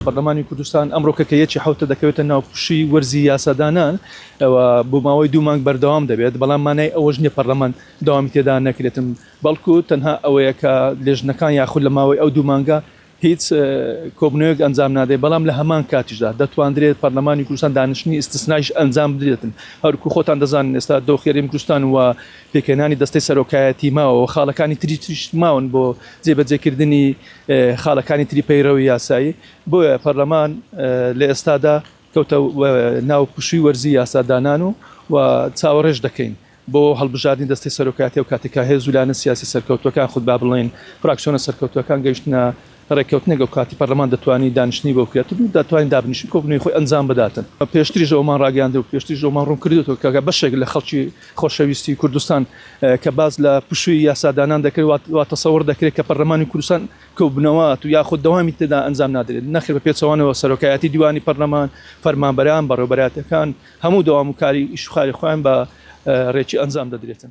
پەرلەمانی کوردستان ئەمڕۆکە کە یەکی حەوتە دەکەوێتە ناو پشووی وەرزی یاسادانان و بۆ ماوەی دوو مانگ بەردەوام دەبێت، بەڵام مانای ئەوەش نییە پەرلەمان دەوامی تێدا نەکرێتن، بەڵکو تەنها ئەوەیە کە لێژنەکان یاخود لە ماوەی ئەو دوو مانگە هیچ کۆبوونەوەیەک ئەنجام نادرێت، بەڵام لە هەمان کاتیشدا دەتواندرێت پەرلەمانی کوردستان دانیشتنی ئیستسنایش ئەنجام بدرێتن، هەروەکو خۆتان دەزانن ئێستا دۆخی هەرێمی کوردستان و پێکهێنانی دەستەی سەرۆکایەتی ماوە و خاڵەکانی تریش ماون بۆ جێبەجێکردنی خاڵەکانی تری پەیڕەوی یاسایی، بۆیە پەرلەمان لە ئێستادا کەوتە ناو پشووی وەرزی یاسادانان و و چاوەڕێش دەکەین بۆ هەڵبژاردنی دەستەی سەرۆکایەتی ئەو کاتێک کە هێز و لایەنە سیاسی سەرکەوتووەکان خود با بڵێین فراکسیۆنە سەرکەوتووەکان گەیشتنە ڕێککەوتنێک ئەو کاتی پەرلەمان دەتوانی دانیشتنی بۆ بکرێت و دەتوانین دابنیشین کۆبوونەوەی خۆی ئەنجام بداتن. پێشتریش ئەوەمان ڕاگەیاند و پێشتریش ئەوەمان ڕوون کردووەتەوە کە بەشێک لە خەڵکی خۆشەویستی کوردستان کە باس لە پشووی یاسادانان دەکرێت وا تەسەوڕ دەکرێت کە پەرلەمانی کوردستان کۆبوونەوە یاخود دەوامی تێدا ئەنجام نادرێت، نەخێر بە پێچەوانەوە سەرۆکایەتی دیوانی پەرلەمان، فەرمانبەران، بەڕێوەبەرایەتیەکان هەموو دەوام و کاری ئیش و خاری خۆیان بە ڕێکی ئەنجام دەدرێتن.